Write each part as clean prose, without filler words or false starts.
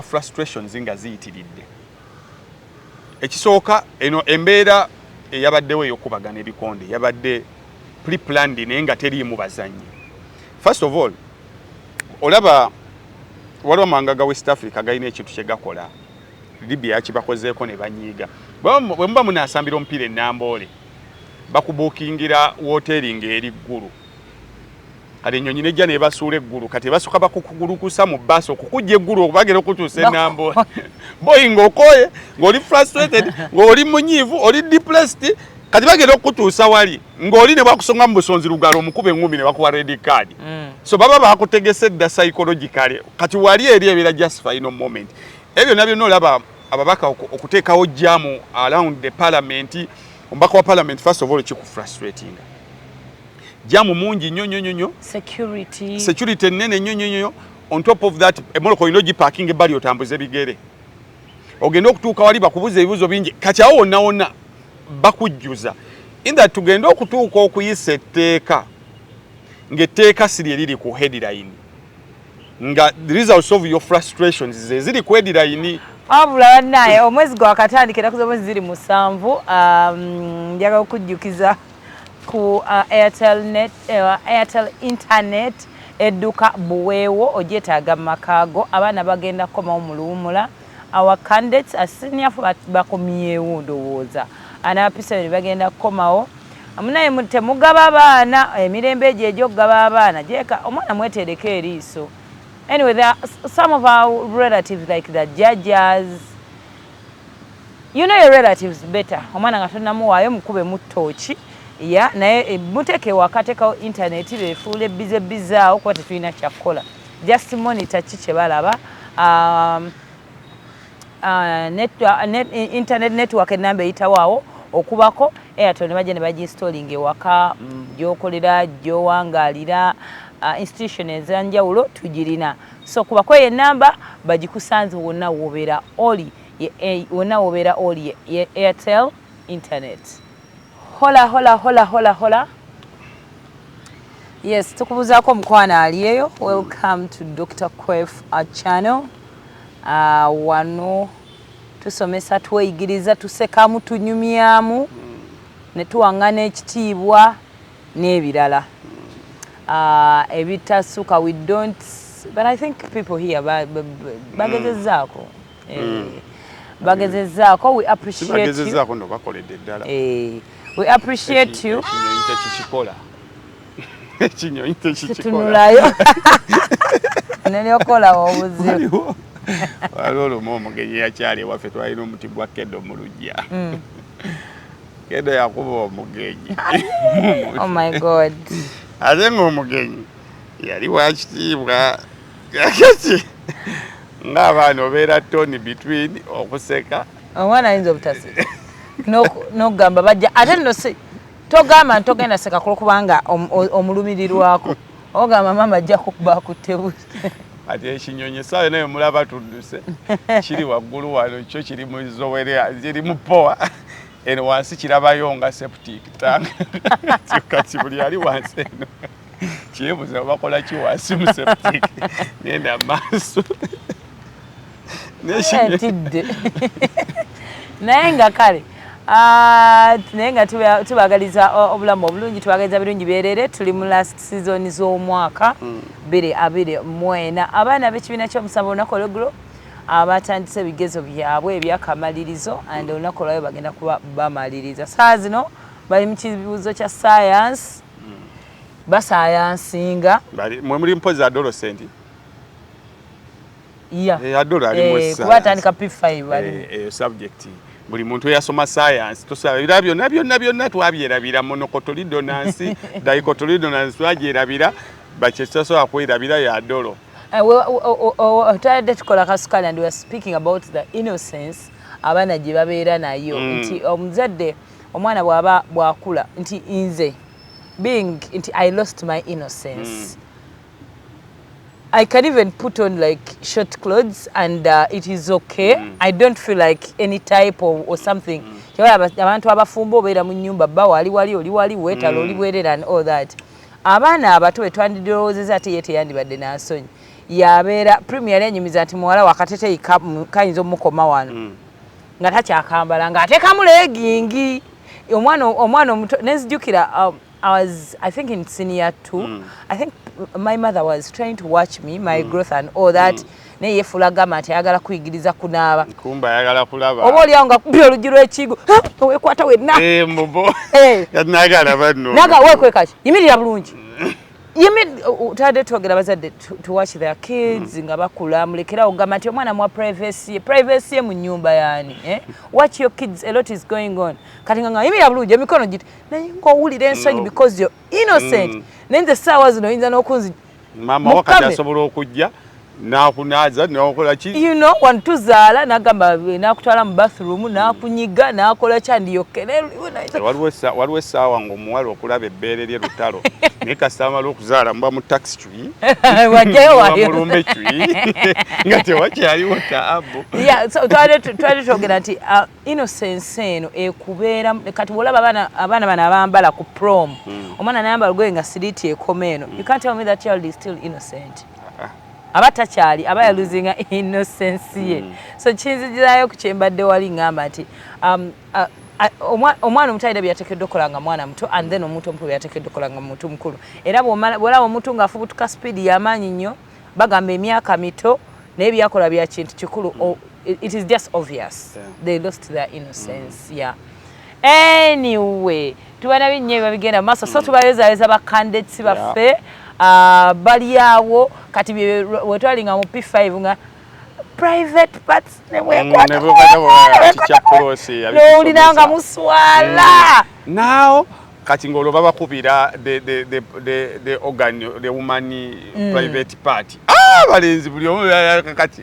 Frustrations nga ziyitiridde. Ekisooka, eno embeera eyabaddewo ey'okubagana ebikonde yabadde pre-planned, naye nga teriimu bazannyi. First of all, olaba waliwo amawanga ga West Africa galina ekintu kye gakola. Libya yakibakozeeko ne banyiiga. Bwe muba munaasambira omupiira enamboole, bakubuukingira woteeri ng'eri Ggulu. Kati ennyonyi nejja nebasuula eggulu. Kati basooka bakukugulukusa mu bbaasi okukujja eggulu okubagera okutuusa enamboole. Boyi ng'okooye, ng'oli frustrated, ng'oli munyiivu, oli depressed. Kati bagenda okukutuusa wali ng'oli ne bakusonga mu busonzi lugalo, omukuba eŋŋumi ne bakuwa red card. So baba bakutegese dda psychologically. Kati wali eri ebeera just final moment. Ebyo byonna byonna, olaba ababaka okuteekawo jam around the parliament. Omubaka wa parliament, first of all, kikufrustratinga, jam mungi nnyo nnyo nnyo. Security. Security ennene nnyo nnyo nnyo. On top of that, emmotoka olina ogiparkinga ebbali, otambuze bigere ogende okutuuka wali bakubuza ebibuzo bingi. Kati awo wonna wonna bakujjuza in that tugende okutuuka okuyisa etteeka ng'etteeka si lye liri ku headline, nga the results of your frustrations ze ziri ku headline. Wabula bannaye, omwezi gwakatandika, ennaku z'omwezi ziri 7. Njagala okujjukiza ku Airtel, net, Airtel internet edduka buweewo ogyetaaga mu makaago. Abaana bagenda kukomawo mu luwumula. Our candidates senior bakomyewo, ndowooza n'aba P7 bagenda kukomawo. Munaye temugaba abaana emirembe egyo egy'okugaba abaana gyeka. Omwana mwetereko eriiso. Anyway, there are some of our relatives, like the judges. You know your relatives better. Omwana nga tonamuwaayo, mukube mu ttooki ya naye muteeke waka, teekawo internet, befuule busy busy awo kuba tetulina kyakkola. Just monitor ki kye balaba. Internet network enamba eyitawo awo okubako Airtel ne bajja ne baginstalling ewaka gy'okolera, gy'owangaalira, institution ez'enjawulo tugirina. So kubako eyo enamba bagikusanze wonna wobeera oli wonna wobeera oli ye Airtel internet. Hola hola hola hola hola. Yes, tukubuzaako omukwano ali eyo. Welcome to Dr Quef channel. Wano tusomesa, tweyigiriza, tusekamu, tunyumyamu ne tuwaŋŋana ekitiibwa n'ebirala ebitasuka. We don't, but I think people here bagezezzaako. Bagezezzaako. We appreciate you. Bagezezzaako no, bakoledde ddala. We appreciate you. Ekinyonyi tekikikola, ekinyonyi tekikikola. Tutunulayo nelyokola obuzibu. Waliwo olumu omugenyi yakyali ewaffe, twalina omuti gwa kedo mu luggya. Kedo yakuba omugenyi. Oh my God. Ate ng'omugenyi yali wakitiibwa. Kakati ng'abaana obeera torn between okuseka. Omwana ayinza obutaseka n'okugamba bajja ate nno si togamba nti togenda seka kulwokubanga omulumirirwako, ogamba maama ajja kukuba akutte. Kati ekinyonyi essaawa naye mulaba tudduse, kiri waggulu wano, kyo kiri mu zowere, kiri mu powa eno wansi, kirabayo nga septic tank. Kati buli ali wansi eno kyebuza bakola ki wansi mu septic. Nenda maaso. Ntidde naye nga kale, naye nga tubagaliza obulamu obulungi, tubagaliza birungi byerere. Tuli mu last season z'omwaka 2024. Abaana b'ekibiina ky'omusanvu olunaku olweggulo abatandise ebigezo byabwe ebyakamalirizo, and olunaku olwayo bagenda kuba bamaliriza. Saa zino bali mu kibuuzo kya science, basayansinga. Mwe muli mpozi adolescent. Ya. Adolo ali mu science. Kuba atandika P5 ali. Eyo subject buli muntu eyasoma science tosaba ebirala byonna byonna byonna twabyerabira. Monocotyledonous, dicotyledonous twagyerabira, bakyekisobola kwerabira ya adolo. Twabadde tukola kasukali and we are speaking about the innocence abaana gye babeera nayo, nti omuzadde omwana bw'aba bw'akula nti nze being nti I lost my innocence. I can even put on like short clothes and it is okay. I don't feel like any type of or something. Kyewala abantu abafumbo obeera mu nnyumba, bba wali wali oli wali weetala oli bwerera and all that. Abaana abato bwe twandirowoozezza ate ye teyandibadde n'asonyi. Yabeera premier yali anyumiza nti muwala wakateteyi kayinza omukoma wano nga takyakambala, ng'ateekamu legging. Omwana omuto, nenzijukira, I was, I think, in senior two. I think my mother was trying to watch me, my growth and all that. Naye yefuula gamba nti ayagala kuyigiriza kunaaba. Kumba ayagala kulaba. Oba oliawo nga kubira oluggi lw'ekigo, wekwata wenna. Eh, mubo. Eh. Nagala banno. Naga wekwekaki, yimirira bulungi. Tadde twogera abazadde to watch their kids nga bakula. Mulekerawo okugamba nti omwana mwa privacy ye, privacy ye mu nnyumba yani, eh? Watch your kids, a lot is going on. Kati nga yimirira bulungi, emikono giti, naye ng'owulira ensonyi No. because you're innocent. Naye nze essaawa zino oyinza n'okunzi Maama wakati Mukame. asobola okujja n'akunaaza n'okola ki. Wano tuzaala n'agamba n'akutwala mu bathroom, n'akunyiga, n'akola kyandiyokke. Waliwo essaawa ng'omuwala okulaba ebbeere lye lutalo, naye kasita amala okuzaala muba mu taxi cwi wajjayo wayo. Mulumbe cwi nga tewakyaliwo taabu. Yeah, so twali twogera nti innocence eno ekubeera. Kati bwolaba abaana bano abambala ku prom, omwana nayambala olugoye nga slit ekoma eno, you can't tell me that child is still innocent. Aba takyali, aba yaluzinga innocence ye. So kinzijirayo ku kyembadde wali ngamba nti omwana omuto alina byateekeddwa okukola nga mwana muto, and then omuntu omukulu byateekeddwa okukola nga muntu mukulu. Era bw'olaba omuntu ng'afubutuka speed y'amaanyi nnyo, bagamba emyaka mito naye byakola bya kintu kikulu. It is just obvious they lost their innocence. Yeah, anyway, tubana binnya ebiba bigenda mu maaso, so tubayozayoza ba candidates baffe. Ah, bali awo kati wetwalinga mu P5 nga private parts Ne bwekwata teacher Cross nowulira nga muswala. Now kati ng'olwo babakubira the organ, the woman private part. Ah, balenzi buli omu kati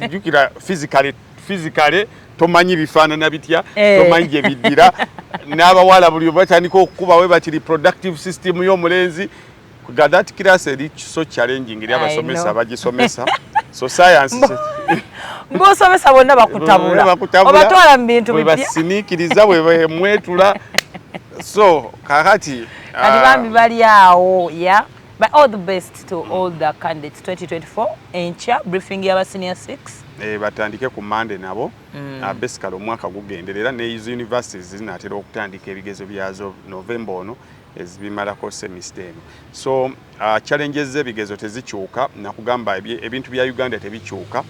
jjukira physically tomanyi bifaanana bitya. Tomanyi gye biddira. N'abawala buli batandika okukuba we bati reproductive system y'omulenzi. Ga that class eri so challenging eri I abasomesa know. bagisomesa. So science Ng'osomesa bonna bakutabula. Bakutabula. Obatwala mu bintu bwe bipya. Basiniikiriza bwe bwemwetula, so kakati Kati ah, bambi bali awo. Yeah, but all the best to all the candidates 2024. Enkya briefing y'aba senior 6. Eh, batandike ku Mande nabo. Basically omwaka gugendera era ne zi universities zinaatera okutandika ebigezo byazo November ono ezibimalako semester eno. So challenges z'ebigezo tezikyuka. Nakugamba ebintu bya Uganda tebikyuka.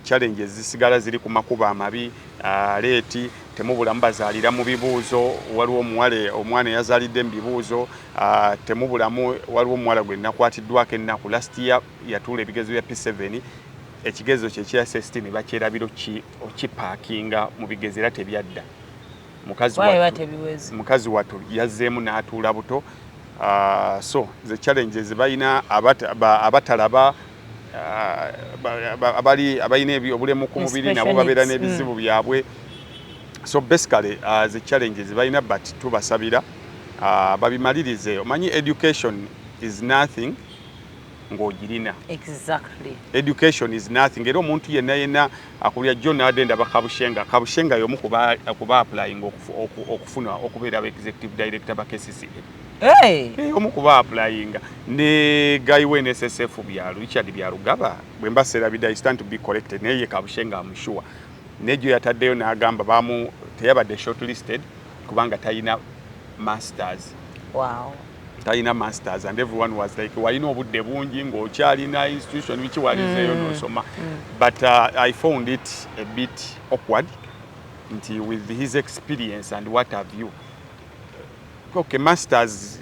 Challenges zisigala ziri ku makubo amabi, late, temubulamu bazaalira mu bibuuzo. Waliwo omuwale, omwana eyazaalidde mu bibuuzo. Temubulamu. Waliwo omuwala gwe nakwatiddwako ennaku last year, yatuula ebigezo bya P7, ekigezo kye kya SST ne bakyerabira okipaakinga mu bigezo era tebyadda. Mukazi Why wattu, tebiweze? Mukazi wattu yazzeemu n'atuula buto. So the challenges balina abatalaba, abali abalina obulemu ku mubiri nabo Special babeera needs, n'ebizibu byabwe. So basically the challenges balina, but tubasabira babimalirize. Omanyi education is nothing ng'ogirina. Education is nothing. Era omuntu yenna yenna akulya jo nadde ndaba Kabushenga. Kabushenga y'omu kuba applying okufuna okubeera aba executive director ba KCCA. Hey. Eh, omu kuba applyinga ne guy we NSSF bya Richard Byarugaba, bwe mba serabidde, I stand to be corrected, naye ye Kabushenga am sure. Nejo yataddeyo n'agamba bamu teyabadde shortlisted kubanga talina masters. Talina masters, and everyone was like, walina obudde bungi ng'okyalina institution biki walizeeyo n'osoma. But I found it a bit awkward nti with his experience and what have you, okay, masters.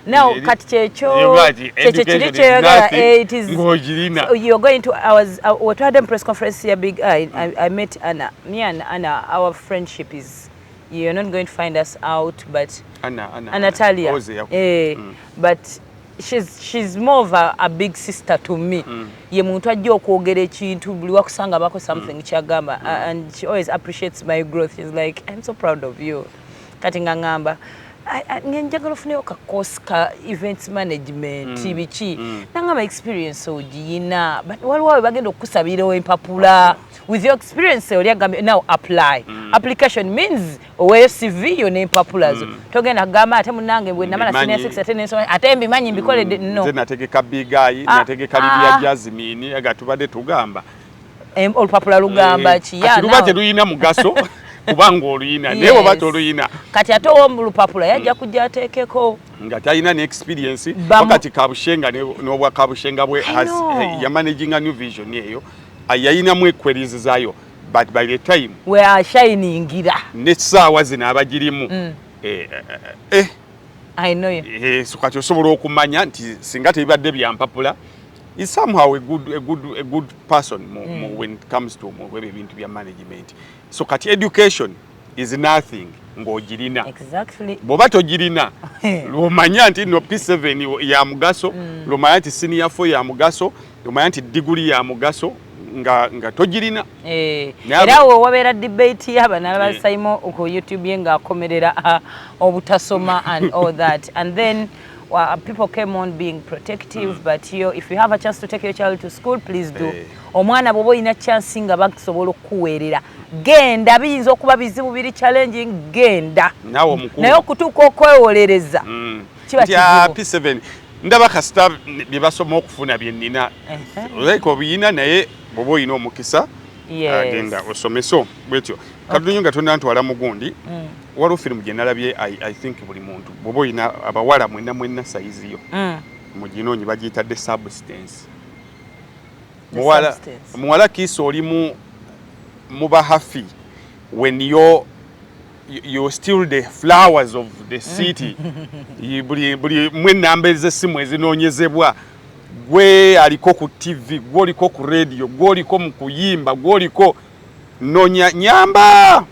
Now kati kyekyo kyekyo kiri kyoyagala, it is ng'ogirina. You're going to I was wetwadde mu press conference ya Big Eye, I met Anna. Me and Anna, our friendship is, you're not going to find us out, but Anna, Anna, Anatalia. Oze, eh, but she's more of a big sister to me. Ye muntu ajja okwogera ekintu buli wakusanga bako something kyagamba, and she always appreciates my growth. She's like, "I'm so proud of you." Kati nga ngamba njagala ofuneyo ka course ka events management, biki. Nangamba experience ogiyina, but waliwo we bagenda okukusabirawo empapula. With your experience, oli agambye now apply. Application means oweeyo CV yo n'empapula zo. Togenda kugamba ate munnange bwe namala senior Mbimanyi. six ate nensoma ate mbimanyi mbikoledde, no. Nze nategeka Bigayi, Ah, nategeka Libya ah. Jasmine, aga tubadde tugamba. Olupapula lugamba ki? Kati luba teruyina mugaso kubanga oluyina, naye bw'oba toluyina. Kati ate ow'omu lupapula yajja kujja ateekeko Nga talina ne experience. Wakati Kabushenga n'obwa Kabushenga bwe I has know. Yamanaginga New Vision eyo, yayinamu equeries zaayo, but by the time we ashiningira n'essaawa zino abagirimu I know you. So kati osobola okumanya nti singa tebibadde bya mpapula, is somehow a good person mu when it comes to mu ebyo ebintu bya management. So kati education is nothing ng'ogirina. Bw'oba togirina, lwomanya nti no P7 ya mugaso, lwomanya nti senior 4 ya mugaso, lwomanya nti diguli ya mugaso nga togirina. Era wo wabeera debate y'abana Simon ku YouTube ye ng'akomerera obutasoma and all that, and then people came on being protective, but you, if you have a chance to take your child to school, please do. Omwana bw'oba olina chance nga basobola okukuweerera, genda. Biyinza okuba bizibu, biri challenging, genda. Naawe omukulu. Naye okutuuka okwewolereza kiba Nti, ah, kizibu. P7 ndaba kasita bye basoma okufuna bye nnina, like obiyina, naye bw'oba olina omukisa, agenda osome. So bwetyo katunyo nga tonantwala mugundi, waliwo firimu gye nalabye. I think buli muntu bw'oba olina abawala mwenna mwenna size yo, muginoonyi, bagiyita The Substance. The Muwala, Substance. muwala kiisa oli mu muba happy when you're still the flowers of the city. Buli mwe ennamba ez'essimu ezinoonyezebwa, gwe aliko ku TV, gwe oliko ku radio, gwe oliko mu kuyimba, gwe oliko nonya nyamba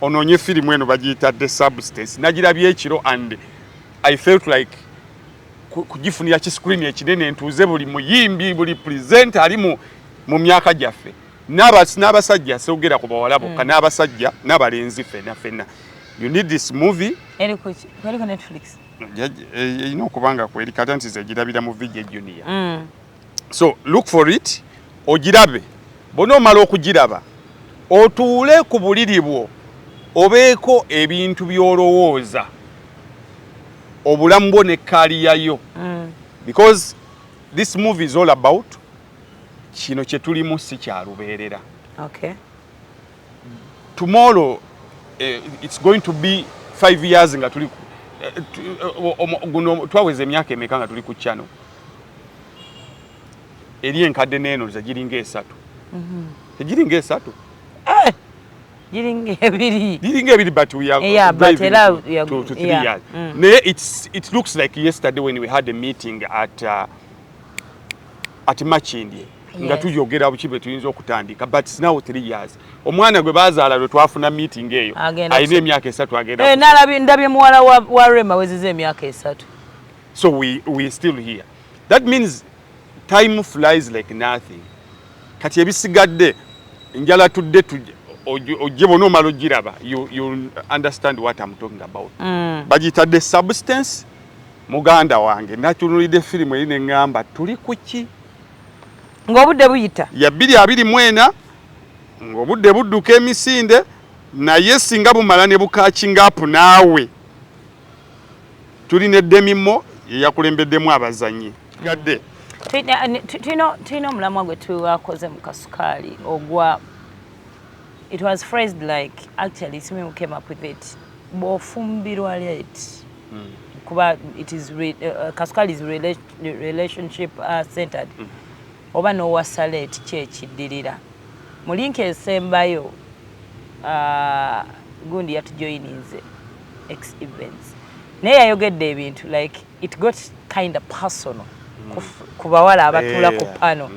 onoonye firimu eno bagiyita The Substance. Nagirabye ekiro and I felt like kugifunira ki screen ekinene ntuuze buli muyimbi, buli presenter ali mu myaka gyaffe n'abasajja, sogera ku bawala bokka, n'abasajja n'abalenzi, ffenna ffenna you need this movie. Eri ku ki? Eri ku Netflix? Erina okuba nga kweri kata nti zegirabira mu VJ Junior. So look for it ogirabe. Bw'onoomala okugiraba, otuule ku buliri bwo, obeeko ebintu by'olowooza obulamu bwo ne career yo, because this movie is all about kino kye tulimu si kyalubeerera. Tomorrow, it's going to be 5 years nga tuli guno twaweza emyaka emeka nga tuli ku channel eri enkadde n'eno ze giringa 3, tegiringa 3? Giringa 2. Giringa 2, but we are Yeah, but driving to three years. Naye it looks like yesterday when we had a meeting at Makindye nga tuyogera buki bwe tuyinza okutandika, but it's now 3 years. Omwana gwe bazaala lwe twafuna meeting eyo Agenda alina emyaka 3, agenda Nalabye, ndabye muwala wa Rema weziza emyaka 3. So we still here. That means time flies like nothing. Kati ebisigadde njala tudde ojje bw'onoomala ogiraba, you understand what I'm talking about. Bagiyita The Substance. Muganda wange, natunulidde firimu eri ne ŋŋamba tuli ku ki? Ng'obudde buyita. Ya 2024, ng'obudde budduka emisinde, naye singa bumala ne bucatchinga up naawe. Tuli ne Demi Moore yeyakulembeddemu abazanyi gadde. Tulina omulamwa gwe twakoze mu Kasukaali ogwa, it was phrased like, actually it's me who came up with it, bw'ofumbirwa late, kuba it is Kasukaali is relationship centered, oba n'owasa late, ki ekiddirira? Mu link esembayo, gundi yatujoininze X Events, naye yayogedde ebintu like it got kind of personal ku bawala abatuula ku pano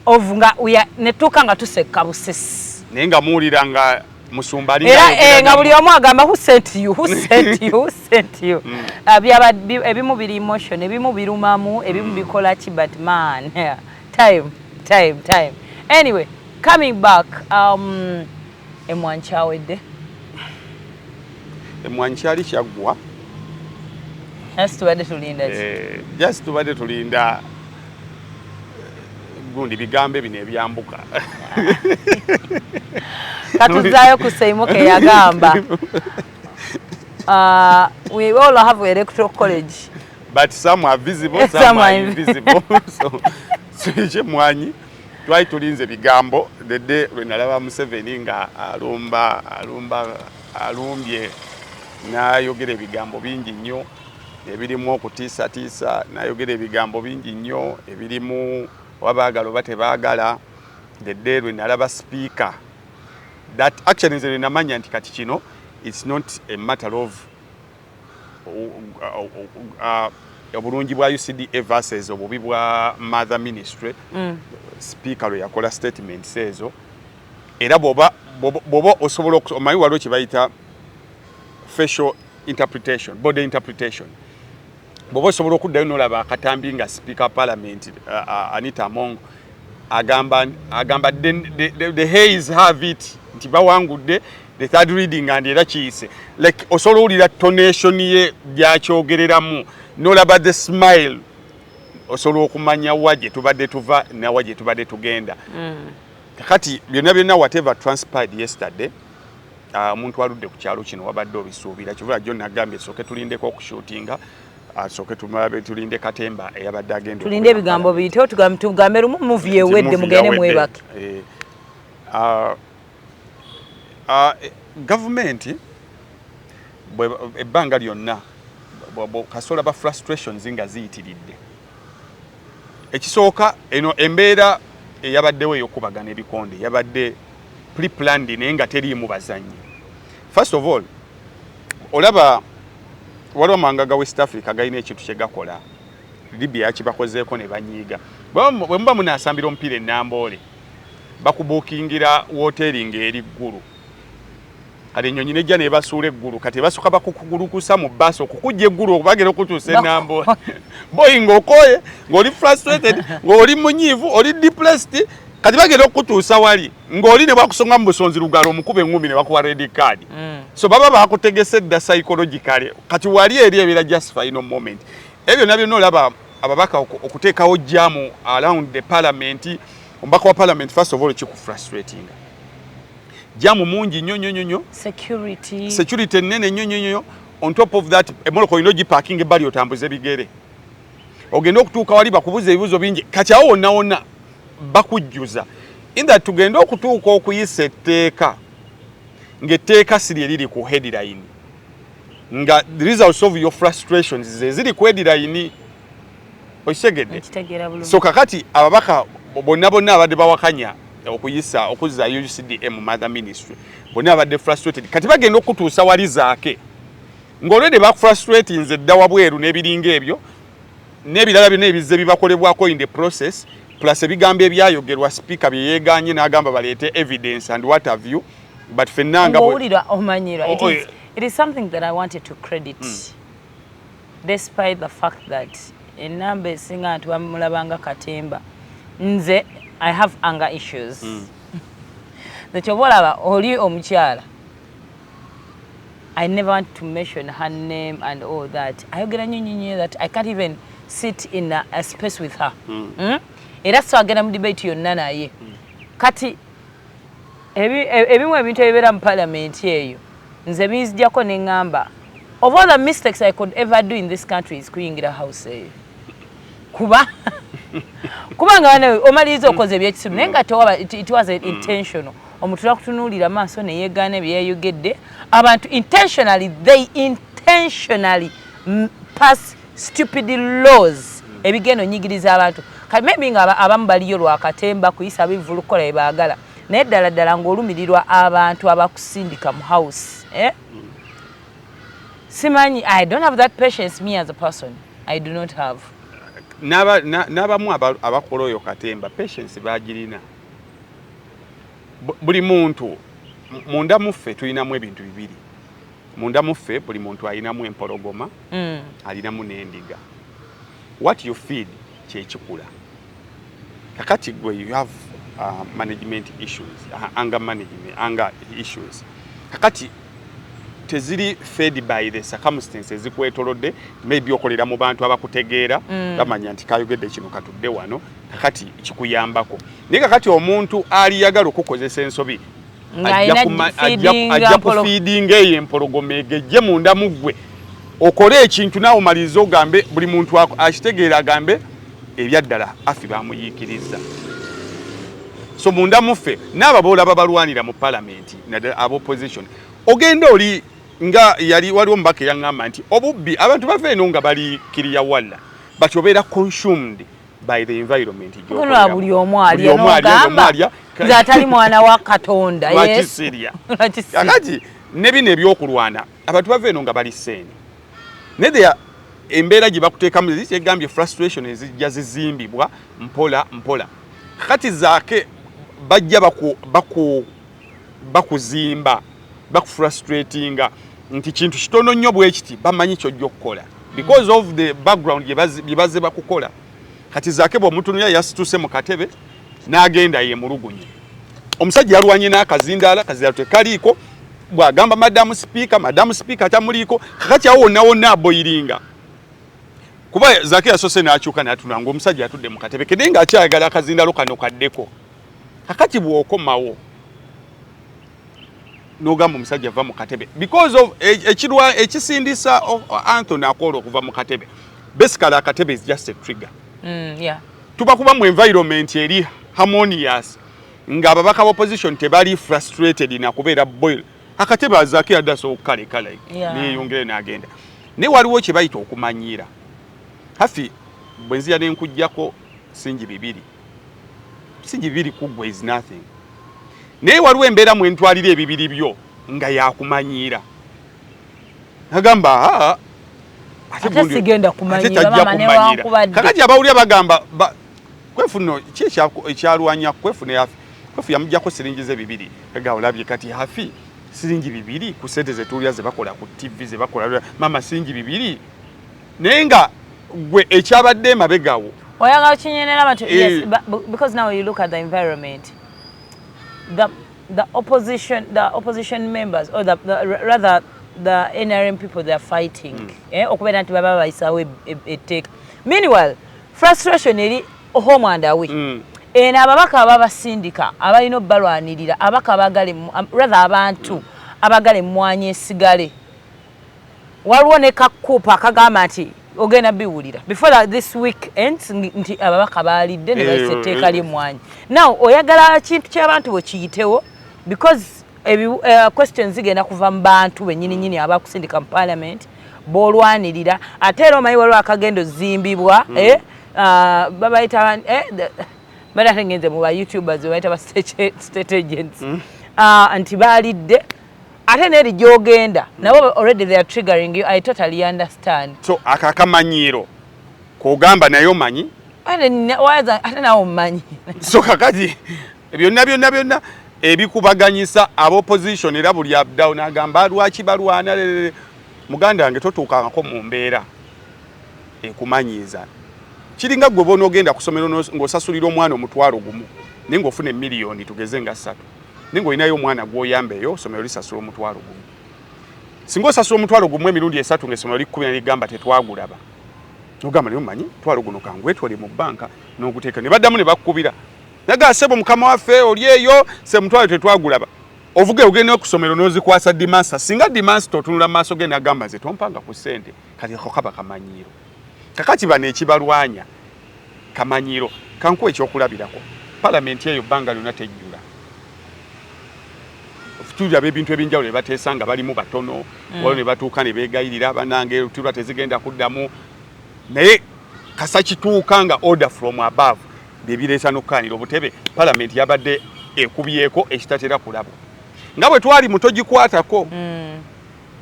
of nga netuuka nga tuseka busesi. Naye nga muwulira nga musumba era nga buli omu agamba, "Who sent you? Who sent you? Who sent you?" Ebimu biri emotion, ebimu birumamu, ebimu bikola ki, but man, yeah. Time, time, time. Anyway, coming back, emwanyi kyawedde. Emwanyi kyali kyaggwa. Nasi tubadde tulinda ki? Just tubadde tulinda. Gundi bigambo bino ebyambuka. Katuzaayo ku Seimuke yagamba, "We all have electoral college." But some are visible, some are invisible. So ekyemwanyi twali tulinze bigambo. The day lwe nalaba Museveni nga alumba, alumba, alumbye n'ayogera ebigambo bingi nnyo ebirimu okutiisatiisa, n'ayogera ebigambo bingi nnyo ebirimu oba baagala oba tebaagala. The day lwe nalaba speaker, that actually nze lwe namanya nti kati kino, it's not a matter of obulungi bwa UCDA versus obubi bwa mother ministry. Speaker lwe yakola statements ezo, era bw'oba osobola, omanyi waliwo kye bayita facial interpretation, body interpretation. Bw'oba osobola okuddayo n'olaba akatambi nga speaker parliament Anita Among agamba the ayes have it, nti bawangudde the third reading and era kiyise, like osobola owulira tonation ye gyakyogereramu, n'olaba the smile, osobola okumanya wa gye tubadde tuva nawa gye tubadde tugenda. Kakati byonna byonna, whatever transpired yesterday, omuntu aludde ku kyalo kino wabadde obisuubira. Kivula jjo nagambye sooke tulindeko okushootinga, sooke tumalabe, tulinde katemba eyabadde agenda. Tulinde ebigambo biyitewo, tugambe lumu movie ewedde, mugende mwebake. Eh, gavumenti ebbanga lyonna kasola ba frustrations nga ziyitiridde. Ekisooka, eno embeera eyabaddewo ey'okubagana ebikonde yabadde pre-planned naye nga teriimu bazannyi. First of all, olaba waliwo amawanga ga West Africa galina ekintu kye gakola. Libya yakibakozeeko ne banyiiga. Bwe muba munaasambira omupiira enamboole, bakubuukingira woteeri ng'eri ggulu. Kati ennyonyi nejja nebasuula eggulu. Kati basooka bakukugulukusa mu bbaasi okukujja eggulu okubagera okutuusa enamboole. Boyi ng'okooye, ng'oli frustrated, ng'oli munyiivu, oli depressed. Kati bagenda okukutuusa wali ng'oli ne bakusonga mu busonzi lugalo, omukuba eŋŋumi ne bakuwa red card. So baba bakutegese dda psychologically. Kati wali eri ebeera just final moment. Ebyo byonna byonna, olaba ababaka okuteekawo jam around the parliament. Omubaka wa parliament, first of all, kikufrustratinga, jam mungi nnyo nnyo nnyo. Security. Security ennene nnyo nnyo nnyo. On top of that, emmotoka olina ogiparkinga ebbali, otambuze bigere ogende okutuuka wali bakubuza ebibuzo bingi. Kati awo wonna wonna bakujjuza in that tugende okutuuka okuyisa etteeka ng'etteeka si lye liri ku headline, nga the results of your frustrations ze ziri ku headline. Okitegedde? Nkitegeera bulungi. So kakati ababaka bonna bonna abadde bawakanya okuyisa okuzza UCDA mu mother ministry, bonna abadde frustrated. Kati bagenda okutuusa wali zaake ng'olwedde bakufrustratinze dda wabweru n'ebiringa ebyo n'ebirala byonna ebizze bibakolebwako in the process, plus ebigambo ebyayogerwa speaker bye yeeganye n'agamba baleete evidence and what have you. But ffenna nga Ng'owulira omanyirwa. Oh, It is something that I wanted to credit, despite the fact that enamba esinga nti bamulabanga katemba. Nze I have anger issues. Nze kyoba olaba oli omukyala, I never want to mention her name and all that, ayogera nnyo nnyo nnyo that I can't even sit in a space with her. Era so agenda mu debate yonna naye. Kati ebimu ebintu ebibeera mu parliament eyo nze binzijjako ne ŋŋamba, of all the mistakes I could ever do in this country is kuyingira house eyo, kubanga bana omaliriza okoze ebyekisiru naye nga tewaba, it wasn't intentional. Omuntu nakutunuulira maaso neyeegaana ebyeyayogedde. Abantu intentionally, they intentionally pass stupid laws ebigenda onyigiriza abantu. Kati maybe nga abamu baliyo lwakatemba kuyisa bivulu, kukola bye baagala, naye ddala ddala ng'olumirirwa abantu abakusindika mu house, eh? Simanyi, I don't have that patience. Me as a person, I do not have. N'abamu abakola oyo katemba, patience bagirina. Buli muntu munda muffe tulinamu ebintu bibiri. Munda muffe buli muntu alinamu empologoma, alinamu n'endiga. What you feed kyekikula. Kakati gwe you have management issues, anger management, anger issues. Kakati Teziri fed by the circumstances ezikwetolodde. Maybe okolera mu bantu abakutegeera, bamanya nti kayogedde kino, katudde wano kakati kikuyambako. Naye kakati omuntu aliyagala okukozesa ensobi ajja kufeedinga eyo empologoma egejje munda mu ggwe, okole ekintu naawe omalirize ogambe buli muntu akitegeera, agambe ebyaddala afi bamuyiikiriza. So munda muffe n'abo boolaba balwanira mu palamenti, naddala ab'opposition, ogenda oli nga yali waliwo omubaka eyaŋŋamba nti obubbi abantu bava eno nga bali kiriya walla, but obeera consumed by the environment. Buli omu alya, nze atali mwana wa Katonda. Lwakisirya kakati ne bino ebyokulwana, abantu bava eno nga bali seeni, naye embeera gye bakuteekamu kyegambye frustration ezijja zizimbibwa mpola mpola. Kakati zaake bajja bakuzimba, bakufrustratinga nti kintu kitono nnyo bwe kiti, bamanyi kyojja okukola because of the background gye bazze bakukola. Kati zaake bw'omutunulira, yasituse mu katebe n'agenda yemulugunye. Omusajja yalwanye n'akazindaala, kazindaala tekaliiko. Bw'agamba "Madamu Sipiika, Madamu Sipiika," tamuliiko. Kakati awo wonna wonna aboilinga, kuba zaake yasoose n'akyuka n'atunula ng'omusajja atudde mu katebe ke, naye ng'akyayagala akazindaalo kano kaddeko. Kakati bw'okomawo n'ogamba omusajja va mu katebe because of ekirwa ekisindisa Anthony Akolo okuva mu katebe, basically akatebe is just a trigger. Tuba kuba mu environment eri harmonious, ng'ababaka ba opposition tebali frustrated na kubeera boil, akatebe azaako yadde asobola okukaleka like neyeyongere n'agenda. Naye waliwo kye bayita okumanyiira. Hafi bwe nzira ne nkuggyako singi 2, singi 2 kuggwa is nothing, naye waliwo embeera mwentwalira ebibiri byo nga yakumanyiira, agamba ate sigenda kumanyiira, mama, newankubadde. Kakati abawulira bagamba Kwefu nno ki ekyalwanya Kwefu ne Hafi? Kwefu yamugjako siringi ze 2, ga olabye kati Hafi siringi 2 ku sente zetuulya ze bakola ku TV ze bakola, mama, siringi 2, naye nga gwe ekyabadde emabegawo. Oyagala kinyenera abantu. Yes, but because now you look at the environment, the opposition members or the rather the NRM people, they are fighting okubeera nti baba bayisawo etteeka. Meanwhile frustration eri home and away. Eno ababaka ababasindika abalina obbalwanirira, ababaka abagala, rather abantu abagala emmwanyi esigale, waliwo ne kakuupa akagamba nti ogenda biwulira before that this week ends nti ababaka baalidde ne bayisa etteeka ly'emmwanyi. Now oyagala kintu ky'abantu bwe kiyitewo because questions zigenda kuva mu bantu bennyini nyini abakusindika mu parliament b'olwanirira. Ate era omanyi waliwo akagendo zimbibwa, babayita bali, ate ngenze mu ba YouTubers, babayita ba state agents, nti baalidde ate neeri gy'ogenda nabo already they are triggering you. I totally understand. So ako akamanyiiro kogamba naye omanyi. Ate nawe omumanyi. So kakati byonna byonna byonna ebikubaganyisa abopposition, era buli abdawo n'agamba lwaki balwana. Muganda wange, totuukangako mu mbeera ekumanyiiza. Kiringa gwe bona ogenda kusomero ng'osasulira omwana 10,000, naye ng'ofuna emiliyoni tugeze nga 3, naye ng'olinayo omwana gw'oyamba eyo, somero lisasula 10,000. Singa osasula 10,000 emirundi 3, ng'essomero likkubira ligamba tetwagulaba, nogamba naye omanyi mutwalo guno kangwetwale mu banka n'oguteeka, ne baddamu ne bakkubira naga sebo mukama waffe oli eyo se mutwalo tetwagulaba, ovuge ogenda okusomero n'ozikwasa headmaster. Singa headmaster otunula mu maaso ge n'agamba nze tompanga ku ssente, kati ako kaba kamanyiiro. Kakati bano ekibalwanya kamanyiiro. Kankuwa ekyokulabirako, palamenti eyo bbanga lyonna tejjula. Tulaba ebintu ebyenjawulo ne bateesa nga balimu batono, waliwo ne batuuka ne beegayirira, banange tulwa tezigenda kuddamu, naye kasa kituuka nga order from above byebireeta n'okkaanira obutebe. Palamenti yabadde ekubyeko ekitatera kulabwa nga bwe twali muto gikwatako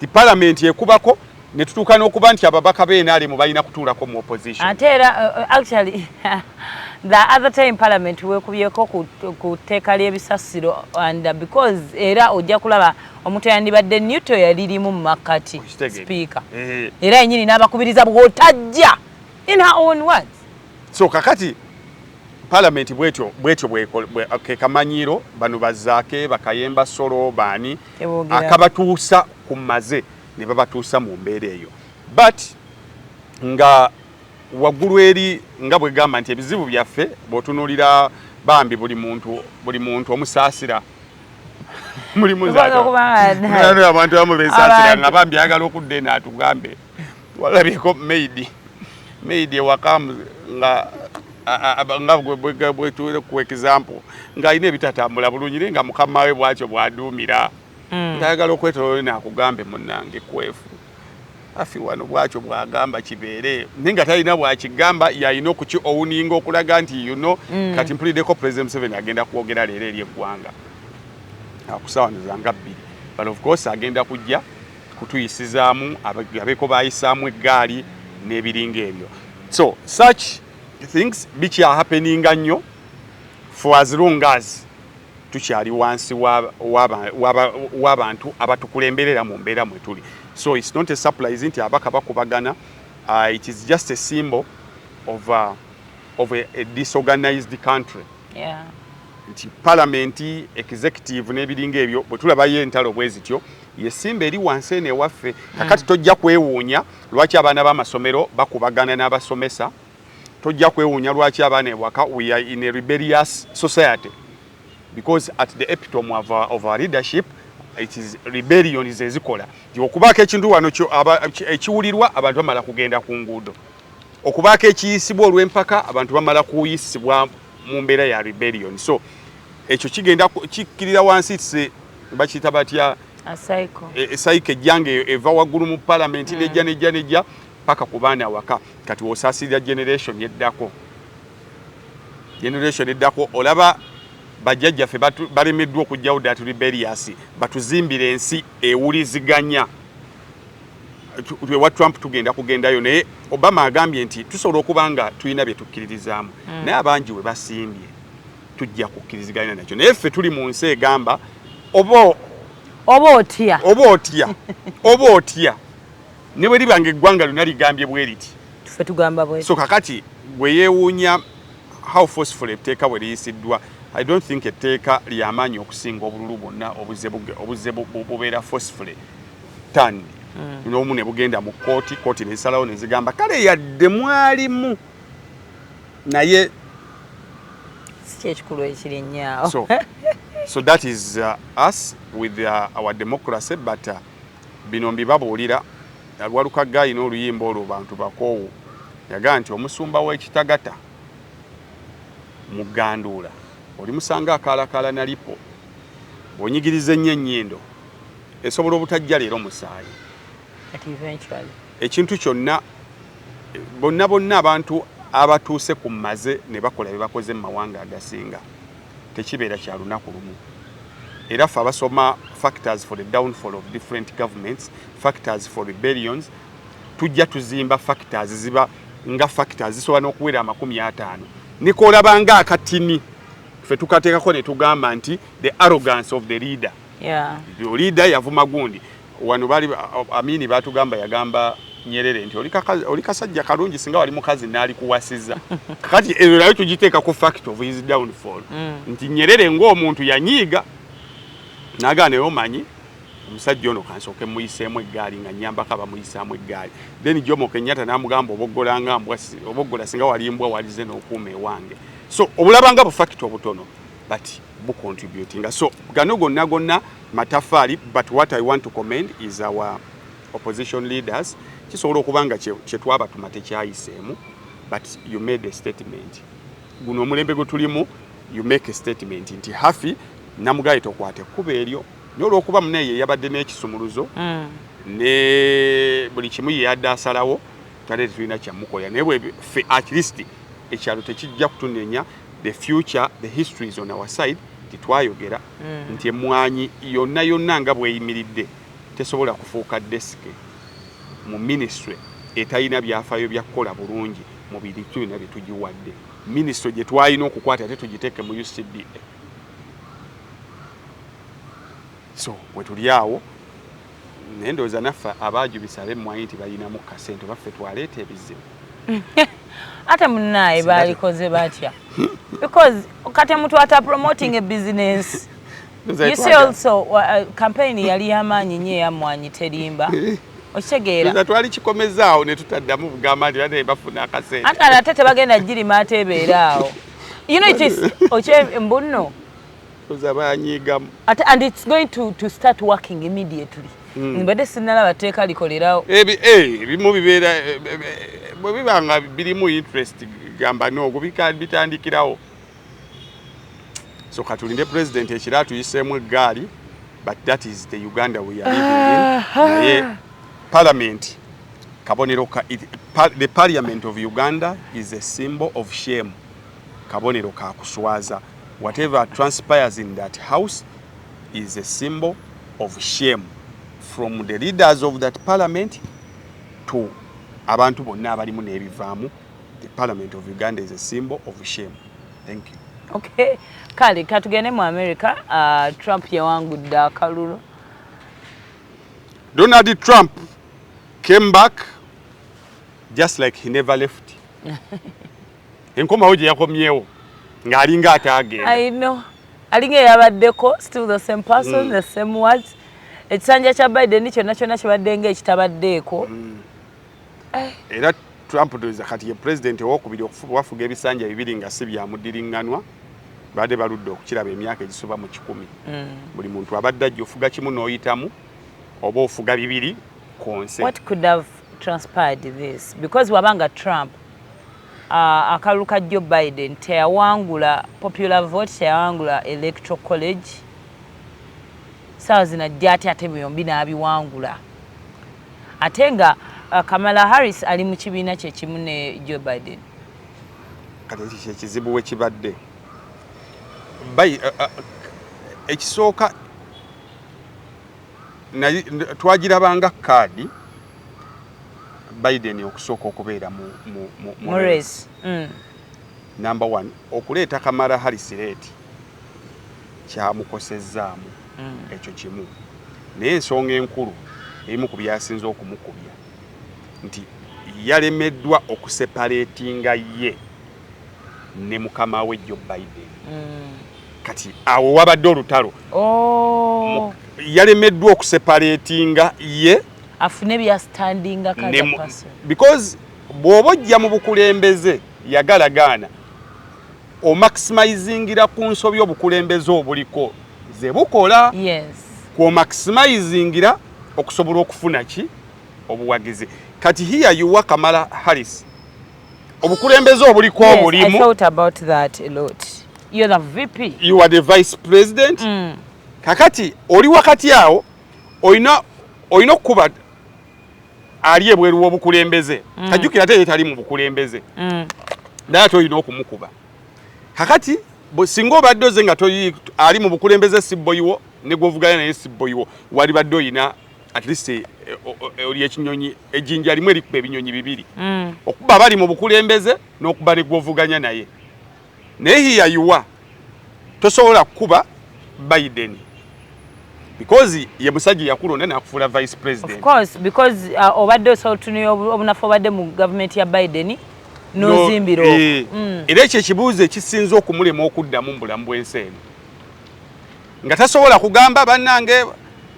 ti palamenti ekubako ne tutuuka n'okuba nti ababaka b'NRM balina kutuulako mu opposition. Ate era actually the other time parliament wekubyeko ku tteeka ly'ebisasiro and because era ojja kulaba omuntu yandibadde newto yalirimu mu makkati. Okitegeera. Speaker era yenyini n'abakubiriza bw'otajja, in her own words. So kakati Parliament bwetyo ke kamanyiiro bano bazaake, bakayemba, solo baani akabatuusa ku maze ne babatuusa mu mbeera eyo. But nga waggulu eri nga bwegamba nti ebizibu byaffe, bw'otunuulira bambi buli muntu omusaasira, mulimu abantu abamu besaasira nga bambi ayagala okudda eno atugambe walabyeko maid ewaka nga bwetuwere ku example ng'alina ebitatambula bulungi, naye nga mukama we bwatyo bw'aduumira, ng'ayagala okwetoloola naakugambe, "Munnange kwefu afi wano," bwatyo bw'agamba kibeere, naye nga talina bwakigamba, yalina okuki owninga okulaga nti kati mpuliddeko President Museveni agenda kwogera leero eri eggwanga akusaawa nga 2, but of course agenda kujja kutuyisizaamu abeeko bayisaamu eggaali n'ebiringa ebyo. So such things bikyahappeninga nnyo for as long as tukyali wansi w'abantu abatukulemberera mu mbeera mwe tuli. So it's not a surprise nti abaka bakubagana. It is just a symbol of a disorganized country nti parliament, executive n'ebiringa ebyo, bwe tulabayo entalo bwe zityo, yesimba eri wansi eno ewaffe. Kakati tojja kwewuunya lwaki abaana b'amasomero bakubagana n'abasomesa, tojja kwewuunya lwaki abaana ewaka. We are in a rebellious society because at the epitome of our leadership, it is rebellion zezikola nti okubaako ekintu wano ekiwulirwa, abantu bamala kugenda ku nguudo, okubaako ekiyisibwa olw'empaka, abantu bamala kuyisibwa mu mbeera ya rebellion. So ekyo kigenda kikkirira wansi tse bakiyita batya? Ecycle ejjanga eva waggulu mu palamenti nejja nejja nejja paka ku baana awaka. Kati wosaasirira generation eddako, generation eddako, olaba bajjajjaffe balemeddwa okuggyawo that rebellious, batuzimbire ensi ewuliziganya. Ewa Trump tugenda kugendayo, naye Obama agambye nti tusobola okuba nga tulina bye tukkiririzaamu, naye abangi we basimbye tujja kukkiriziganya nakyo, naye ffe tuli mu nsi egamba oba oba otya, oba otya, oba otya, ne bwe liba nga eggwanga lyonna ligambye bwe riti, ffe tugamba bwe. So kakati bwe yeewuunya how forceful etteeka bwe liyisiddwa, I don't think etteeka lyamaanyi okusinga obululu bwonna obuzze bubeera forcefully turned n'omu ne bugenda mu kooti, kooti nezisalawo nezigamba kale yadde mwalimu naye si kyekikulu ekiri ennyo. So that is us with our democracy. But bino mbibabuulira, Walukagga alina oluyimba olwo, bantu bakoowu, yagaa nti omusumba w'ekitagata mu gganduula olimusanga akaalakaala nalipo, bw'onyigiriza ennyo ennyindo esobola obutajja leero musaayi. But eventually. Ekintu kyonna, bonna bonna abantu abatuuse ku maze ne bakola bye bakoze mu mawanga agasinga, tekibeera kya lunaku lumu. Era ffe abasoma factors for the downfall of different governments, factors for rebellions, tujja tuzimba factors ziba nga factors zisobola n'okuwera 50, nikoolaba nga akatini ffe tukateekako ne tugamba nti the arrogance of the leader. The leader yavuma gundi wano, bali Amini batugamba yagamba Nyerere nti oli kasajja kalungi, singa wali mukazi naalikuwasiza. Kakati eyo nayo tugiteeka ku fact of his downfall, nti Nyerere ng'omuntu yanyiiga nagaa, naye omanyi omusajja ono kansooke muyiseemu eggaali nga nyambako abamuyisaamu eggaali. Then Jomo Kenyatta n'amugamba oboggola nga mbwa, oboggola, singa wali mbwa walize n'okuuma ewange. So obulaba nga bufact obutono, but bucontributinga. So gano gonna gonna matafaali. But what I want to commend is our opposition leaders. Kisobola okuba nga kye twabatuma tekyayiseemu, but you made a statement. Guno omulembe gwe tulimu, you make a statement nti Hafi namugaye tokwata ekkubo eryo, naye olwokuba muneeye yabadde n'ekisumuluzo ne buli kimu ye yadde asalawo, twale tetulina kyamukolera. Naye bwe ffe at least ekyalo tekijja kutunenya. The future, the history is on our side. Titwayogera nti emwanyi yonna yonna nga bweyimiridde tesobola kufuuka desk mu ministry etalina byafaayo bya kukola bulungi mu bintu byonna bye tugiwadde. Ministry gye twalina okukwata ate tugiteeke mu UCDA. So bwe tuli awo, naye ndowooza naffe abaajubisa ab'emmwanyi nti balinamu kasente, baffe twaleeta ebizibu. Ate munaaye baalikoze batya? Because kati omuntu ata promoting a business. You see also campaign yali yamaanyi nnyo eyammwanyi terimba. Okitegeera? Twali kikomezaawo ne tutaddamu bugamba nti bade bafuna akasente. Ate ate tebagenda girima, ate ebeera awo. You know it is okye mbunno. Oza banyiigamu. Ate and it's going to start working immediately. Mbadde sinnalaba tteeka likolerawo. Ebimu bibeera bwe biba nga birimu interest, gamba n'ogwo bitandikirawo. So katulinde president ekira atuyiseemu eggaali, but that is the Uganda we are living in. Naye parliament kabonero ka the parliament of Uganda is a symbol of shame, kabonero ka kuswaza. Whatever transpires in that house is a symbol of shame, from the leaders of that parliament to abantu bonna abalimu n'ebivaamu. The parliament of Uganda is a symbol of shame. Thank you. Okay, kale katugende mu America. Trump yawangudde akalulu. Donald Trump came back just like he never left. Enkomawo gye yakomyewo ng'alinga ataagenda. I know, alinga eyabaddeko, still the same person, the same words. Ekisanja kya Biden kyonna kyonna kibadde nga ekitabaddeeko. Era Trump ndowooza kati ye president owokubiri wafuga ebisanja bibiri nga si byamuddiriŋŋanwa. Badde baludde okukiraba emyaka egisoba mu 100. Buli muntu abadde ajja ofuga kimu n'oyitamu oba ofuga bibiri konse. What could have transpired this? Because wabanga Trump, akalulu ka Joe Biden teyawangula popular vote, teyawangula electoral college, saawa zino ajja ate ate byombi n'abiwangula, ate nga Kamala Harris ali mu kibiina kye kimu ne Joe Biden. Kati ekyo kyekizibu we kibadde. Ekisooka twagirabanga kaadi Biden okusooka okubeera mu mu race. Number one, okuleeta Kamala Harris late kyamukosezzaamu. Ekyo kimu, naye ensonga enkulu erimu ku byasinze okumukubya nti yalemeddwa okuseparatinga ye ne mukama we Joe Biden. Kati awo wabadde olutalo. Oh. Yalemeddwa okuseparatinga ye afune byastandinga. Because bw'oba ojja mu bukulembeze yagalagaana omaximizingira ku nsobi obukulembeze obuliko ze bukola, kwomaximizingira okusobola okufuna ki obuwagizi. Kati here you are, Kamala Harris, obukulembeze obuliko obulimu. I thought about that a lot. You're the VP. You are the vice president. Kakati oli wakati awo olina okukuba ali ebweru w'obukulembeze. Kajjukira ate ye tali mu bukulembeze, naye ate olina okumukuba. Kakati singa obadde oze nga ali mu bukulembeze si boyiwo, ne gwovuganya naye si boyiwo, wali badde oyina at least oli ekinyonyi, ejjinja limu erikuba ebinyonyi bibiri, okuba bali mu bukulembeze n'okuba ne gwovuganya naye. Naye here you are, tosobola kukuba Biden because ye musajja yakulonda nakufuula vice president. Of course, because obadde osobola otunuya obunafu obadde mu gavumenti ya Biden n'ozimbira. Era ekyo ekibuuzo ekisinza okumulema okuddamu mu bulamu bw'ensi eno, nga tasobola kugamba bannange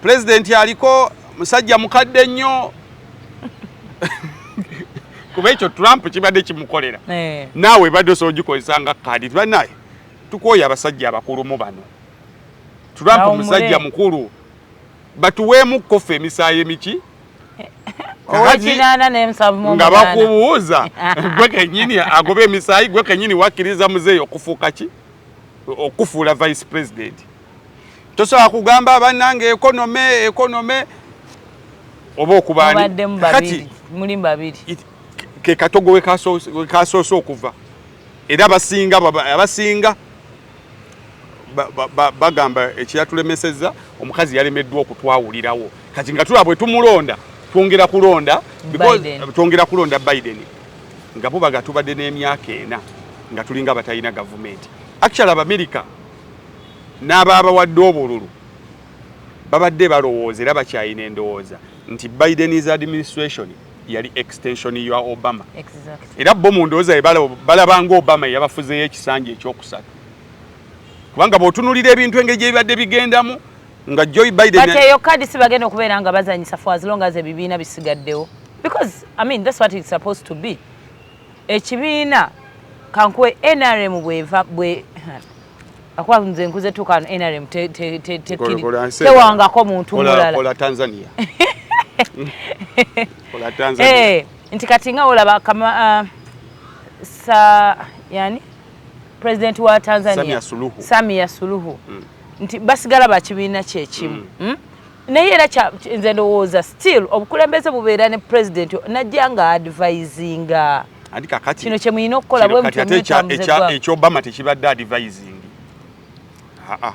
pulezidenti aliko musajja mukadde nnyo, kuba ekyo Trump kibadde kimukolera. Naawe badde osobola ogikozesa nga kaadi, bannaye tukooye abasajja abakulumu bano. Trump musajja mukulu, batuweemu kkofe emisaayi emiki. Nga bakubuuza gwe kenyini agoba emisaayi, gwe kenyini wakkiriza muzeeyi okufuuka ki, okufuula vice president. Tosobola kugamba bannange economy, economy oba okubaani. Kati muli babiri. Ke katogo we kasoose okuva, era abasinga bagamba ekiyatulemesezza omukazi yalemeddwa okutwawulirawo. Kati nga tulaba bwe tumulonda twongera kulonda, twongera kulonda Biden, nga bubaga tubadde n'emyaka 4 nga tulinga batalina gavumenti. Actually Abamerika n'abaabawadde obululu babadde balowooza era bakyayina endowooza nti Biden's administration yali extension ya Obama. Era bo mu ndowooza balabanga Obama yabafuzeyo ekisanja ekyokusatu, kubanga bw'otunuulira ebintu engeri gye bibadde bigendamu nga Joe Biden. But eyo kadi si bagenda okubeera nga bazanyisa for as long as ebibiina bisigaddewo, because, I mean, that's what it's supposed to be. Ekibiina kankuwe NRM bweva bwe akuba nze nkuze tuuka NRM tewangako muntu mulala. Kola Tanzania. Kola Tanzania. Nti kati nga olaba kama sa yani president wa Tanzania. Samia Suluhu. Samia Suluhu. Nti basigala bakibiina kyekimu. Naye era nze ndowooza still obukulembeze bubeera ne president najja nga advisinga. Andi kakati kino kye mulina okukola bwe kati ate ekya Obama tekibadde advising. Aa.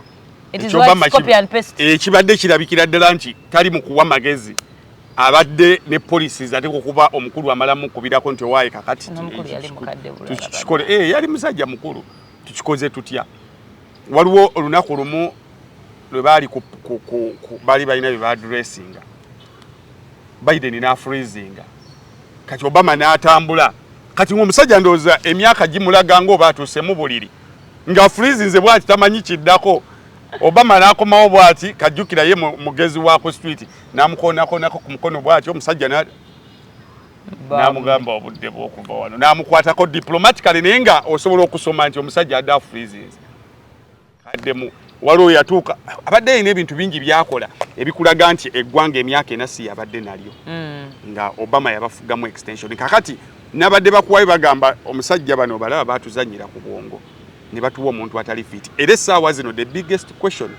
It is what copy and paste. Ekibadde kirabikira ddala nti tali mu kuwa magezi, abadde ne policies, ate kukuba omukulu amalamu kubirako nti owaaye kakati N'omukulu yali mukadde bulala. Tukikole, yali musajja mukulu, tukikoze tutya? Waliwo olunaku lumu lwe baali baali balina bye baaddressinga, Biden n'afreezinga, kati Obama n'atambula. Kati ng'omusajja ndowooza emyaka gimulaga ng'oba atuuse mu buliri, nga freezinze bw'ati tamanyi kiddako. Obama n'akomawo bw'ati, kajjukira ye mugezi wa ku street, n'amukonakonako ku mukono bw'ati omusajja n'amugamba obudde bw'okuva wano, n'amukwatako diplomatically, naye nga osobola okusoma nti omusajja adde afreezinze kaddemu. Waliwo yatuuka abadde alina ebintu bingi byakola ebikulaga nti eggwanga emyaka 4 si yabadde nalyo, nga Obama yabafugamu extension. Kakati nabadde bakuwayo bagamba omusajja bano balaba batuzanyira ku bwongo ne batuwa omuntu atali fit. Era essaawa zino the biggest question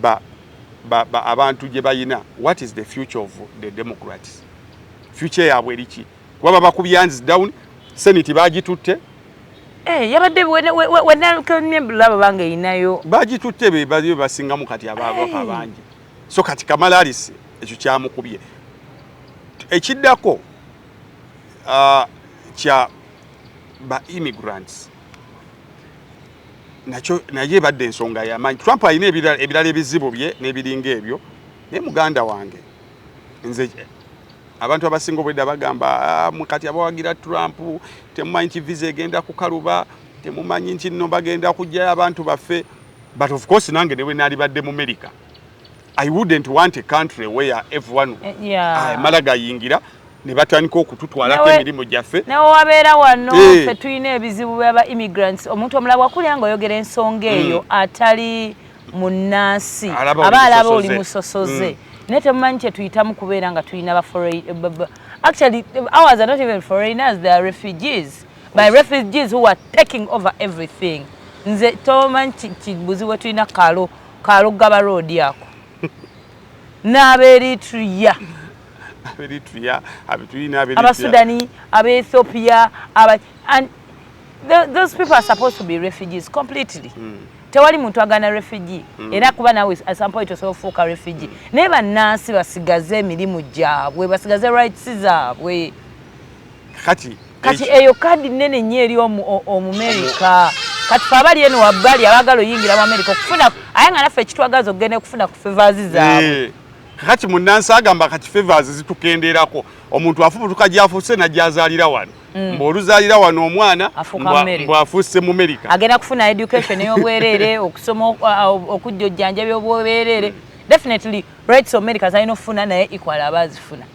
ba abantu gye bayina, what is the future of the Democrats? Future yaabwe eriki? Kuba babakubye hands down, Senate bagitutte. Yabadde wenalaba bange erinayo. Bagitutte, be bali basingamu kati ababaka bangi. So kati Kamala Harris ekyo kyamukubye. Ekiddako kya ba immigrants nakyo naye ebadde ensonga y'amaanyi. Trump alina ebirala ebizibu bye n'ebiringa ebyo, naye muganda wange nze abantu abasinga obwedda bagamba, "Ah, kati abawagira Trump temumanyi nti visa egenda kukaluba, temumanyi nti nno bagenda kugjayo abantu baffe." But of course nange ne bwe naalibadde mu America, I wouldn't want a country where everyone amala gayingira ne batandika okututwalako emirimu gyaffe. Nawe wabeera wano. Ffe tulina ebizibu byaba immigrants. Omuntu omulala bwakulya nga oyogera ensonga eyo atali munnansi Alaba aba oli alaba oli musosoze. Musosoze. Naye temumanyi kye tuyitamu kubeera nga tulina ba actually ours are not even foreigners, they are refugees, by refugees who are taking over everything. Nze tomanyi kibuzi bwe tulina kalo kalo gaba road ako n'Abeeritria. Aberitria, tulina Aberitria. Abasudani, Abaethiopia, aba and those people are supposed to be refugees completely. Tewali muntu agana refugee, era kuba nawe at some point osobola ofuuka refugee, naye bannansi basigaze emirimu gyabwe, basigaze rights zaabwe. Kati Kati eyo kadi nene nnyo eri Omumerika. Kati fe abali eno wabbali abaagala oyingira mu Amerika okufuna, aye nga naffe ekitwagaza okugenda okufuna ku favors zaabwe. Kati munnansi agamba kati favors zitukenderako, omuntu afubutuka gy'afuuse najjazaalira wano, mbw'oluzaalira wano omwana Afuuka America. Mbw'afuuse mu Amerika. Agenda kufuna education ey'obwereere, okusoma, okujja ojjanjabi obwereere. Definitely rights America zalina okufuna, naye equal aba azifuna.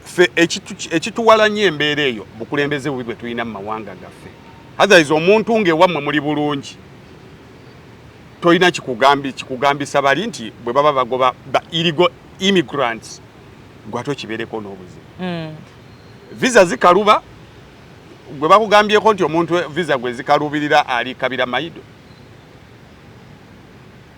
Ffe ekituwala nnyo embeera eyo bukulembeze bubi bwe tulina mu mawanga gaffe. Otherwise omuntu ng'ewammwe muli bulungi, tolina kikugambisa bali nti bwe baba bagoba ba illegal immigrants, gwe ate okibeereko n'obuzibu. Visa zikaluba, gwe bakugambyeko nti omuntu visa gwe zikaluubirira ali kabira maido,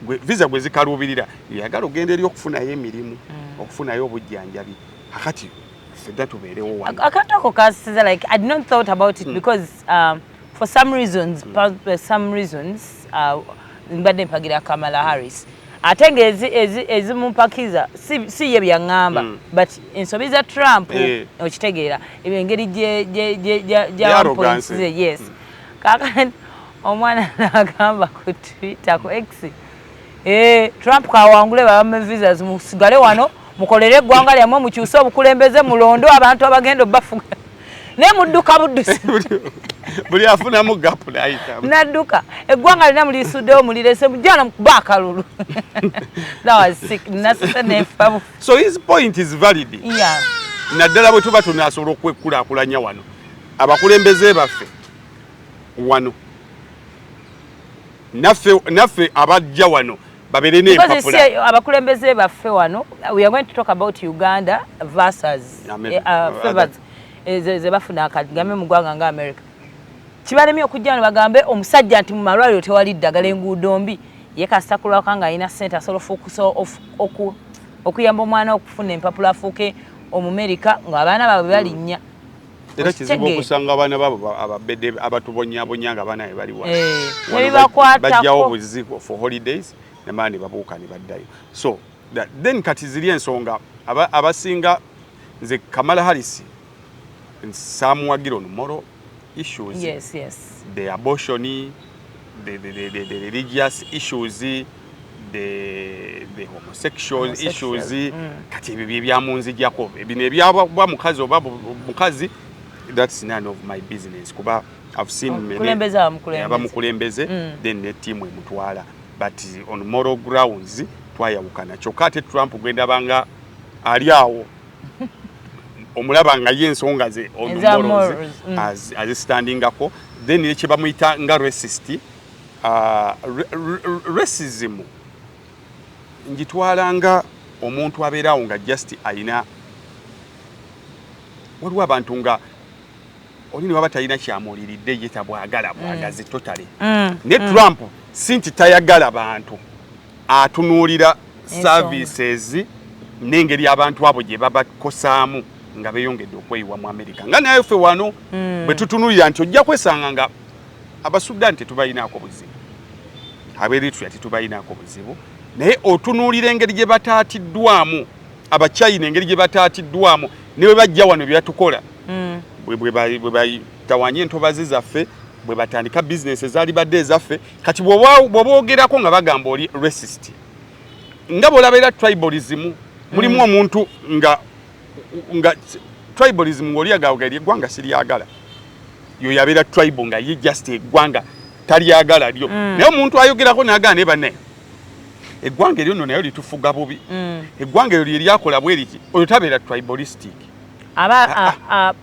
gwe visa gwe zikaluubirira yagala ogenda eri okufunayo emirimu, okufunayo obujjanjabi. Akati ffedda tubeerewo wano. Akantu ako kasiza, like I did not thought about it because for some reasons, some reasons mbadde mpagira Kamala Harris, ate nga ezimumpakiza si ye byaŋŋamba, but ensobi za Trump. Okitegeera ebyo engeri gya arrogance. Points ze, yes. Kaakati omwana n'agamba ku Twitter, ku X, Trump kawangule, babame visas, musigale wano. Mukolere eggwanga lyammwe, mukyuse obukulembeze, mulondo abantu abagenda obbafuga, naye mudduka buddusi. Buli afunamu gap nayita. Nadduka eggwanga lina mulisuddewo, mulirese mujjana mukuba akalulu. That was sick. Nasese nefa bufu. So his point is valid, naddala bwe tuba tunasobola okwekulaakulanya wano, abakulembeze baffe wano, naffe abajja wano babeere Because you n'empapula. see, abakulembeze baffe wano, we are going to talk about Uganda versus America. Favors ze bafuna akagambe mu ggwanga nga America. Kibalemye okujja wano bagambe omusajja nti mu malwaliro tewali ddagala, enguudo mbi. Ye kasita kulwaka nga alina ssente, asobola okuyamba omwana okufuna empapula afuuke Omumerika, ng'abaana baabwe balinnya. Era kizibu Okitegeera. okusanga abaana baabo ababedde abatubonyabonya nga abaana be bali wano. Wano Nebibakwatako. bajjawo buzibu for holidays, nemala ne babuuka ne baddayo. So then kati ziri ensonga abasinga nze Kamala Harris saamuwagira on moral issues, the abortion, the religious issues, the homosexual Homosexual, issues. Kati ebyo bye byamunzijjako. Bino ebyabwa mukazi oba mukazi, that's none of my business, kuba I've seen many Omukulembeze aba mukulembeze. Abamukulembeze, then ne team emutwala, but on moral grounds twayawukana. Kyokka ate Trump gwendabanga ali awo, omulaba nga ye ensonga ze on Eza morals morals, azistandingako. Then ekye bamuyita nga racist, racism ngitwala nga omuntu abeerawo nga just ayina, waliwo abantu nga oli ne baba talina kyamuliridde, ye tabwagala bwagazi totally. Ne Trump si nti tayagala bantu, atunuulira Ensonga. services n'engeri abantu abo gye babakosaamu nga beeyongedde okweyiwa mu America, nga naye ffe wano bwe tutunuulira nti ojja kwesanga nga Abasudaani tetubalinaako buzibu, Abeeritrea tetubalinaako buzibu, naye otunuulira engeri gye bataatiddwamu, Abachina engeri gye bataatiddwamu, ne bwe bajja wano bye batukola, bwe batawanya entobazi zaffe, bwe batandika bizinesi ezaali badde ezaffe. Kati bw'oba ogerako nga bagamba oli racist, nga bw'olaba era tribalism, mulimu omuntu nga tribalism ng'oli agamba eggwanga siryagala, yo yabeera tribal nga ye just eggwanga talyagala lyo. Naye omuntu ayogerako n'agamba, "Naye banne, eggwanga eryo nno nayo litufuga bubi, eggwanga eryo lye lyakola bwe riti," oyo tabeera tribalistic. Aba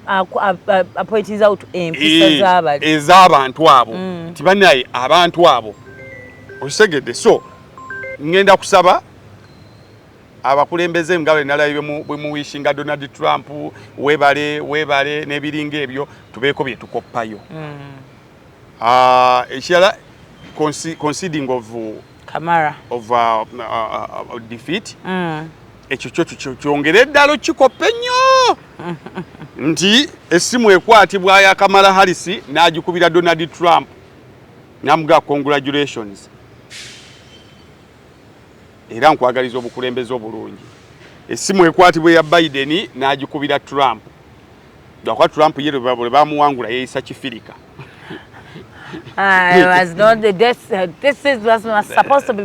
apoints out empisa z'abali. Ez'abantu abo, ti bannaye abantu abo, okitegedde? So ngenda kusaba abakulembeze nga bwe nalabye bwe muwishinga Donald Trump, webale webale n'ebiringa ebyo, tubeeko bye tukoppayo. Ah, ekirala, conceding of Kamala of defeat, ekyo kyo kyongere eddala okikopa ennyo nti essimu ekwatibwa ya Kamala Harris n'agikubira Donald Trump n'amugaa, "Congratulations, era nkwagaliza obukulembeze obulungi." Essimu ekwatibwa eya Biden n'agikubira Trump, lwakuba Trump ye lwe bamuwangula yeeyisa kifirika. I was not this this is was supposed to be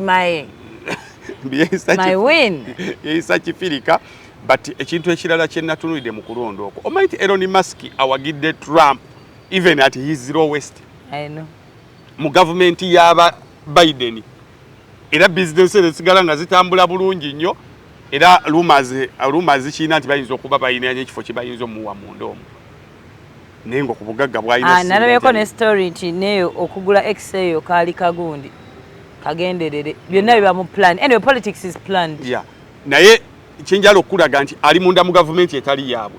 Yeeyisa my win. Yeeyisa kifirika. But ekintu ekirala kye natunulidde mu kulonda okwo, omanyi nti Elon Musk awagidde Trump even at his lowest I know. mu gavumenti y'aba Biden, era bizinesi ezisigala nga zitambula bulungi nnyo. Era rumors zikirina nti bayinza okuba balina ekifo kye bayinza omuwa munda omwo, naye nga ku bugagga bwalina Ah, nalabyeko ne story nti neyo okugula X eyo kaali kagundi kagenderere, byonna biba mu plan. Anyway, politics is planned. Yeah. Naye kyenjala okulaga nti ali munda mu gavumenti etali yaabwe,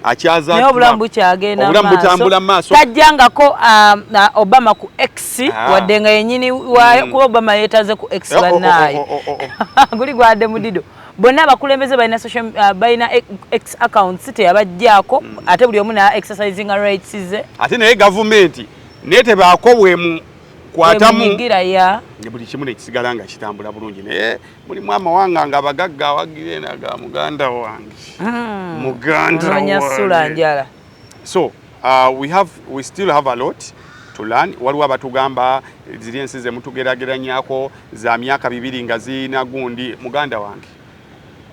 akyaza Naye obulamu Trump. bukyagenda. Obulamu butambula mu maaso. Tajjangako Obama ku X, Ah. wadde nga yenyini waayo, kuba Obama yeetaze ku X. Oh, oh, oh, Bannaaye, oh. guli gwadde mudido. Bonna abakulembeze balina social, balina X accounts, teyabajjaako, ate buli omu na exercising rights ze. Ate naye gavumenti naye tebaako bwemu kwatamu Bwemunyigira ya ne buli kimu nekisigala nga kitambula bulungi. Naye mulimu amawanga nga abagagga awagira enaga muganda wange, muganda Onoonya sula wange. njala. So we still have a lot to learn. Waliwo abatugamba ziri ensi ze mutugerageranyako za myaka 2 nga zirina gundi. Muganda wange,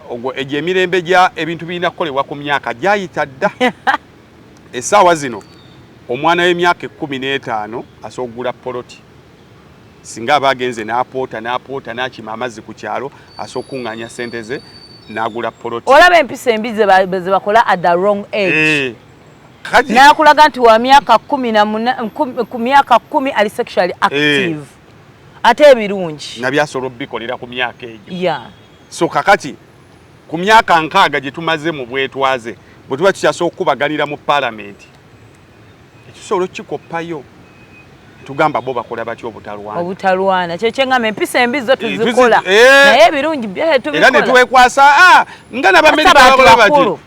Ogwo egyo emirembe gya ebintu birina kukolebwa ku myaka gyayita dda. Essaawa zino omwana w'emyaka 15 asobola okugula poloti, singa aba agenze n'apoota n'apoota n'akima amazzi ku kyalo, asobola okukuŋŋaanya ssente ze n'agula poloti. Olaba empisa embi ze bakola at the wrong age. Kati Nakulaga nti wa myaka 18, ku myaka 10 ali sexually active, ate ebirungi nabyasobola obikolera ku myaka egyo. So kakati ku myaka 60 gye tumaze mu bwetwaze, bwe tuba tukyasobola okukubaganira mu paalamenti, ekisobola okukikoppayo, tugamba bo bakola batya obutalwana? Obutalwana kyekyeŋŋamba, empisa embi zo tuzikola, naye ebirungi byo era ne tubikola. Twekwasa nga n'Abamerika Ate abantu bakola bati. bakulu.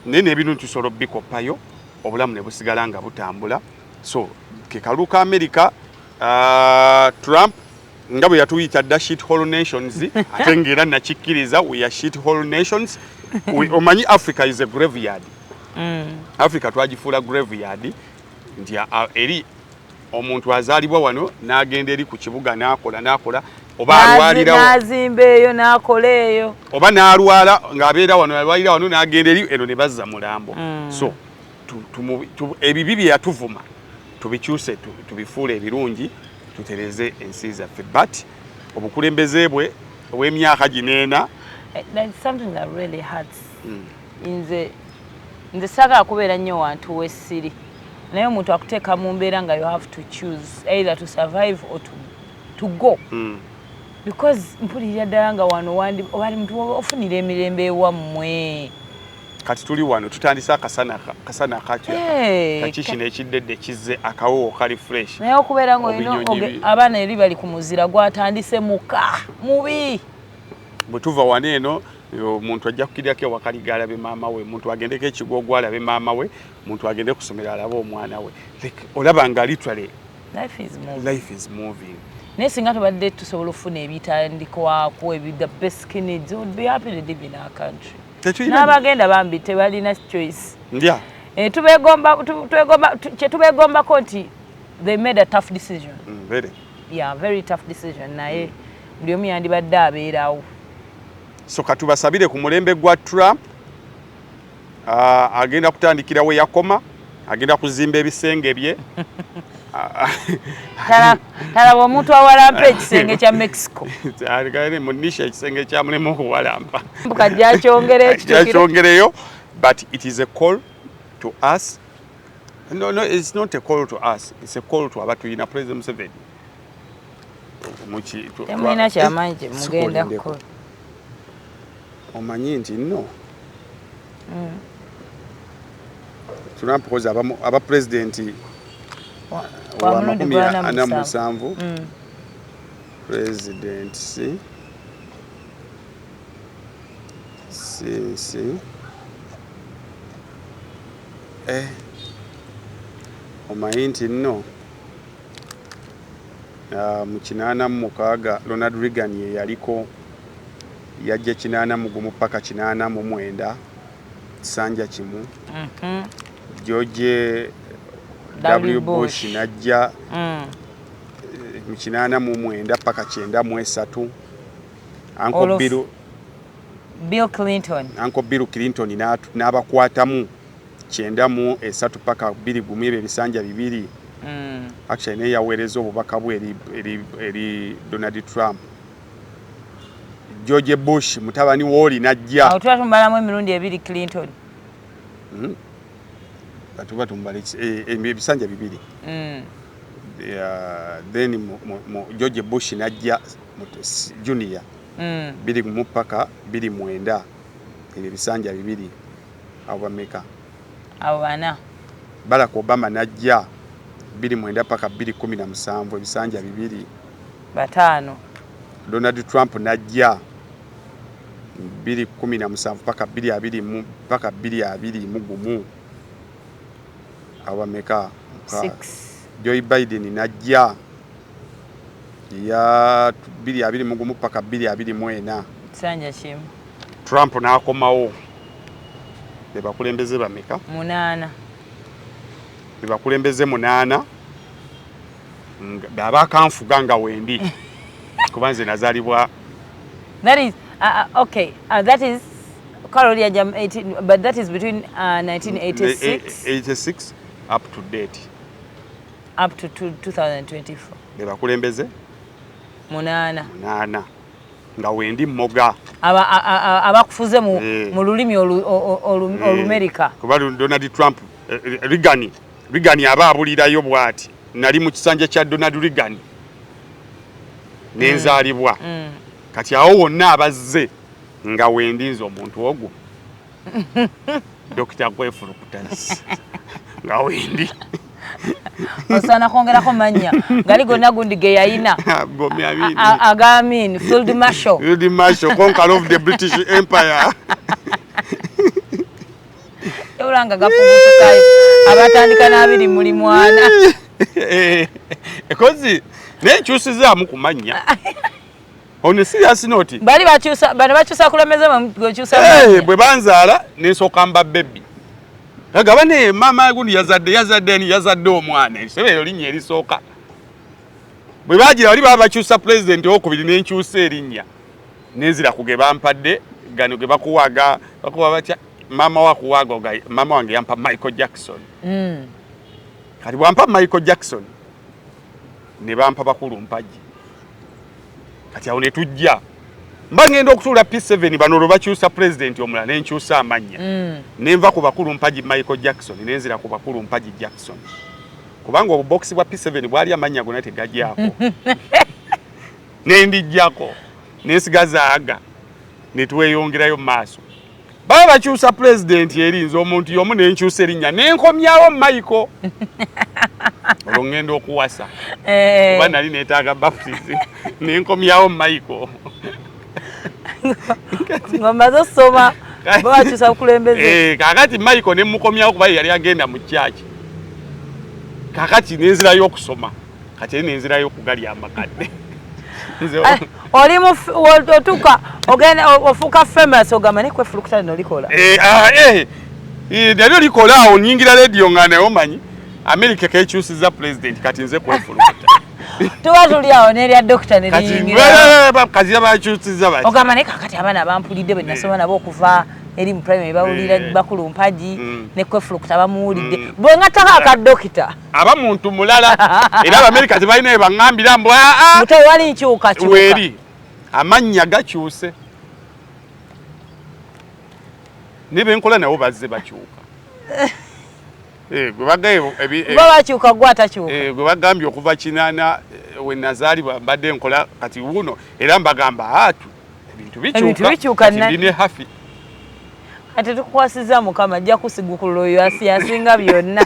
Naye n'ebintu tusobola obikoppayo, obulamu ne busigala nga butambula. So ke kalulu ka Amerika. Trump nga bwe yatuyita dda shit hole nations, ate ng'era nakikkiriza, we are shit hole nations. Omanyi Africa is a graveyard. Africa twagifuula graveyard, nti eri omuntu azaalibwa wano n'agenda eri ku kibuga n'akola n'akola oba alwalirawo. N'azimba eyo, n'akola eyo. Oba n'alwala ng'abeera wano, alwalira wano n'agenda eri eno ne bazza mulambo. So ebibi bye yatuvuma tubikyuse, tubifuule ebirungi, tutereze ensi zaffe. But obukulembeze bwe obw'emyaka gino ena There's something that really hurts. Nze saagala kubeera nnyo wantu wessiri, naye omuntu akuteeka mu mbeera nga you have to choose either to survive or to go, because mpulirira ddala nga wano wandi obali muntu ofunira emirembe ewammwe. Kati tuli wano tutandise akasana, kasana akatya kaki kino ekiddedde kizze, akawowo kali fresh. Naye okubeera nga olina Obinyonyi abaana eri bali ku muzira gwatandise muka mubi. Bwe tuva wano eno, omuntu ajja kukirirako ewakaliga alabe maama we, omuntu agendeko ekigwogwo alabe maama we, omuntu agende kusomero alabe omwana we. Like, olaba nga literally Life is moving. Life is moving. Naye singa tubadde tusobola okufuna ebitandikwako ebi the basic needs, we would be happy to live in our country. N'abagenda bambi tebalina choice. Ndya. Tubegomba, twegomba, kyetubegombako nti they made a tough decision. Very. Yeah, very tough decision, naye buli omu yandibadde abeerawo. So katubasabire ku mulembe gwa Trump. Agenda kutandikira we yakoma, agenda kuzimba ebisenge bye. Talaba omuntu awalampa ekisenge kya Mexico. Munisha ekisenge kyamulema okuwalampa. Kajja kyongere ekitukiro. Kyongereyo. But it is a call to us. No, it's not a call to us, it's a call to abatuyina President Museveni. Temulina kyamaanyi kye mugenda kukola. Omanyi nti nno Trump kozi aba president wa wa mulundi makumi gwa ana mu musanvu. musanvu presidency since omanyi nti nno mu 86 Ronald Reagan ye yaliko, yajja 81 paka 89, kisanja kimu. George W. W. Bush Bush. najja mu 89 paka 93. Uncle Bill, Bill Clinton. Uncle Bill Clinton n'abakwatamu 93 paka 21, ebyo ebisanja bibiri. Actually naye yaweereza obubaka bwe eri Donald Trump. George Bush mutabani wooli najja. Awo tuba tumubalamu emirundi ebiri Clinton. Tuba tumubala ebisanja bibiri. Then mu George Bush najja junior 21 paka 29, ebyo ebisanja bibiri. Abo bameka? Abo bana. Barack Obama najja 29 paka 2017, ebisanja bibiri. Bataano. Donald Trump najja 2017 paka 20 paka 2021. Abo bameka? Six. Joe Biden najja ya 2021 paka 2024. Kisanja kimu. Trump n'akomawo. Be bakulembeze bameka? Munaana. Be bakulembeze munaana abakanfuga nga wendi, kuba nze nazaalibwa That is Okay, that is Carol yajja 18, but that is between 1986 86 up to date. Up to 2024. Be bakulembeze 8. 8 nga wendi moga abakufuze mu lulimi Olumerika. Kuba Donald Trump, Reagan aba abulirayo bw'ati, nali mu kisanja kya Donald Reagan nenzaalibwa. Kati awo wonna abazze nga wendi nze omuntu ogwo Dr. Kwefulukutasi nga wendi. Osaana kwongerako mannya gali gonna gundi ge yayina. Bomi Amin. Aga Amin, Field Marshal. Field Marshal, conqueror of the British Empire. Ebulanga gafubutukayo abatandika n'abiri muli mwana. Ekozi nenkyusizaamu ku mannya. On a serious note. Bali bakyusa, bano bakyusa kulemeza gokyusa mannya. Bwe banzaala nensooka mba baby. Agaba ne mama gundi yazadde, yazadde ni yazadde omwana. Ebisebe eryo linnya erisooka. Bwe bagira bali baba bakyusa president owokubiri nenkyusa erinnya. Nenzira ku ge bampadde, gano ge bakuwaga, bakuwa batya, mama wa kuwaga oga, mama wange yampa Michael Jackson. Kati bwampa Michael Jackson ne bampa bakulu mpagi. Kati awo ne tujja. Mba ngenda okutuula P7 bano olwo bakyusa president omulala ne nkyusa amannya. Ne nva ku bakulu mpagi Michael Jackson ne nzira ku bakulu mpagi Jackson. Kubanga obubokisi bwa P7 bwali amannya gonna tegagyako. Ne ndijjako ne nsigaza aga ne tweyongerayo mu maaso. Baba bakyusa president eri nze omuntu y'omu ne nkyusa erinnya ne nkomyawo Michael. Olwo ngenda okuwasa. Kuba nali neetaaga baptism ne nkomyawo Michael. Ng'omaze osoma, bakyusa bukulembeze. Kaakati Michael ne mukomyawo kuba ye yali agenda mu church. Kaakati nenzirayo okusoma. Kati eri nenzirayo okugalya amakadde. Oli mu otuuka, ogenda, ofuuka famous, ogamba naye kwefulukuta lino likola. Nalyo likola awo, nnyingira radio nga naye omanyi, America kekyusiza president, kati nze kwefulukuta. Tuba tuli awo n'erya dokita ne Kati liyingira. Kati bakyusiza bati. Ogamba naye kakati abaana bampulidde bwe nasoma nabo okuva eri mu primary bawulira bakulu mpagi ne kwefulukuta bamuwulidde. Bwe ngattako aka dokita. Aba muntu mulala. Era Abamerika tebalina bye baŋŋambira mbu, Muto wali nkyukakyuka. Weeri. Amannya gakyuse. Ne be nkola nabo bazze bakyuka. Gwe bagambye Bo bakyuka, gwe atakyuka. Gwe bagambye okuva 8, we nazaalibwa mbadde nkola kati wuno era mbagamba atu ebintu bikyuka. Ebintu bikyuka Kati ndi ne Hafi. Ate tukukwasizza Mukama, ajja kusigukula oyo asinga byonna.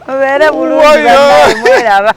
Obeere bulungi Oyo. bannaye, mweraba.